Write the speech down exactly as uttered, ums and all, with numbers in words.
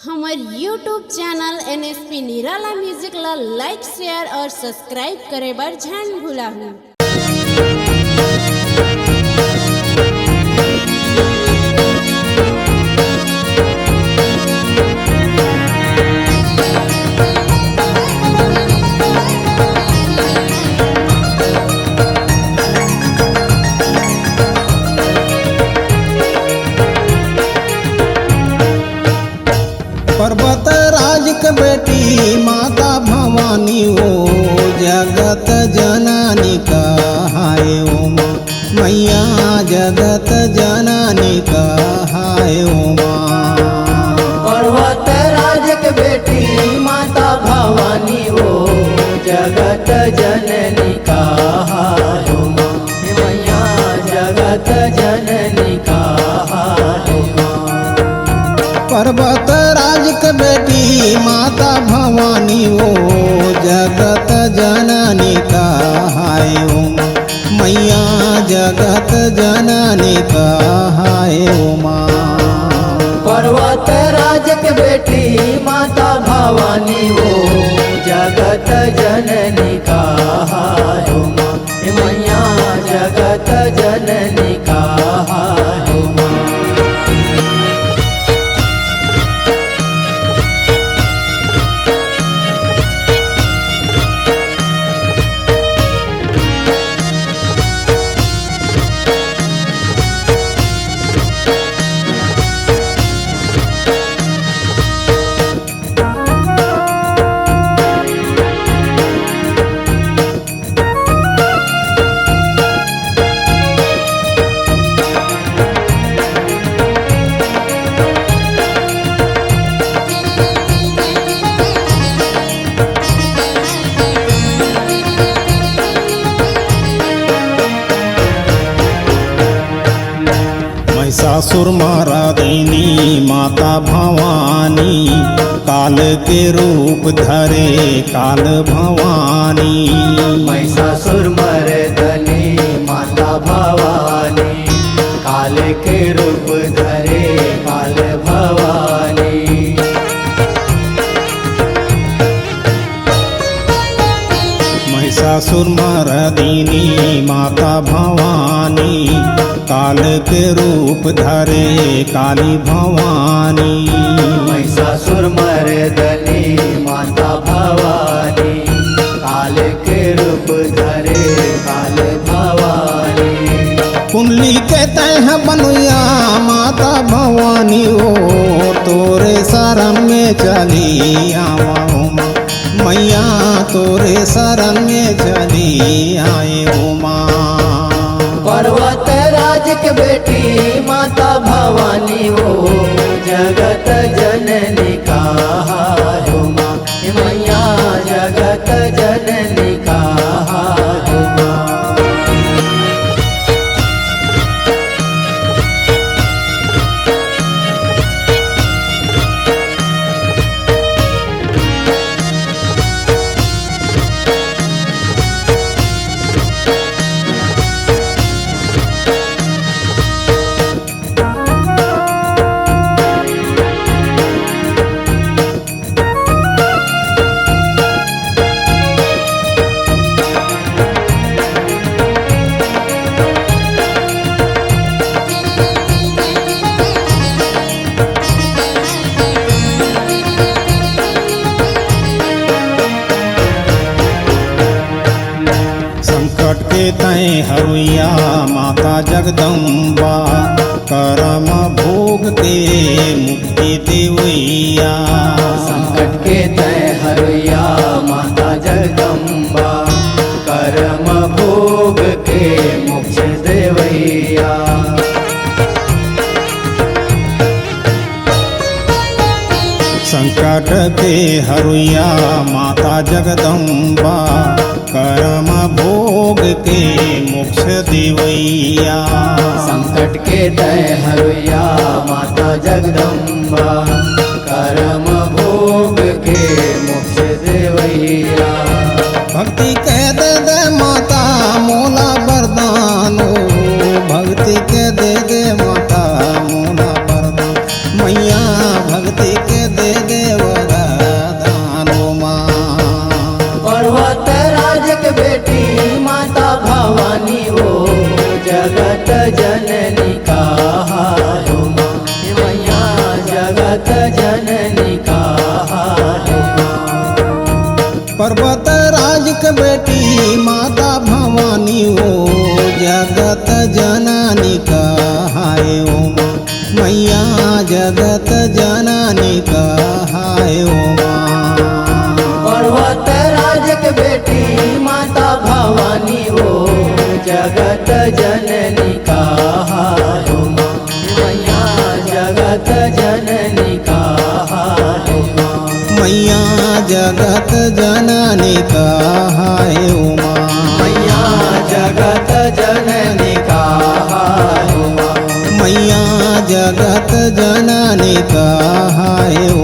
हमर YouTube channel NSP निराला music ला लाइक, share और सब्सक्राइब करे बर झन भुलाहू। पर्वत राज के बेटी माता भवानी ओ, जगत जननी कहाए उमा। मैया जगत जननी कहाए उमा। पर्वत राज के बेटी माता भवानी ओ, जगत जननी कहाए उमा। मैया जगत जननी कहाए उमा। पर्वत राज के बेटी माता भवानी ओ, जगत जननी कहाए उमा। मैया जगत जननी कहाए उमा। पर्वत राज के बेटी माता भवानी ओ, जगत जननी कहाए उमा। हे मैया जगत जननी कहाए उमा। महिषासुर मरदिनी माता भवानी, काल के रूप धरे काल भवानी। महिषासुर मरदनी माता भवानी, काल के रूप धरे काल भवानी। महिषासुर मरदिनी माता भवानी, काल के रूप धरे काली भवानी। महिषासुर मरदनी माता भवानी, काल के रूप धरे काल भवानी। कुंडली के तैं ह बनुया माता भवानी ओ, तोरे शरण में चली आवा उमा। मैया तोरे शरण में चली आए उमा। पर्वत राज के बेटी माता भवानी ओ, जगत जननी कहाए उमा। मैया जगत जननी कहाए उमा। संकट के तैं हरुइया माता जगदम्बा, करम भोग के मुक्ति देवैया। संकट के तैं हरुइया माता जगदम्बा, करम भोग के मोक्ष देवैया। संकट के हरुइया माता जगदम्बा, करम भोग के मोक्ष देवैया। संकट के तैं हरुइया माता जगदम्बा, करम भोग के मोक्ष देवैया। भक्ति के दे दे माता मोला वरदान ओ, भक्ति के दे दे माता मोला वरदान। मैया भक्ति के दे देवरा दानो माँ। पर्वत राज के बेटी माता भवानी वो जगत जननी कहायो माँ। मैया जगत जननी कहायो माँ। पर्वत राज के बेटी माता भवानी वो जगत जननी कहायो माँ। मैया जगत जननी कहायो माँ। पर्वत राज के बेटी माता भवानी वो जगत जननी कहायो माँ। मैया जगत जननी कहायो माँ। मैया जगत जननी कहायो माँ। मैया जगत जननी कहायो माँ। मैया जगत जननी कहायो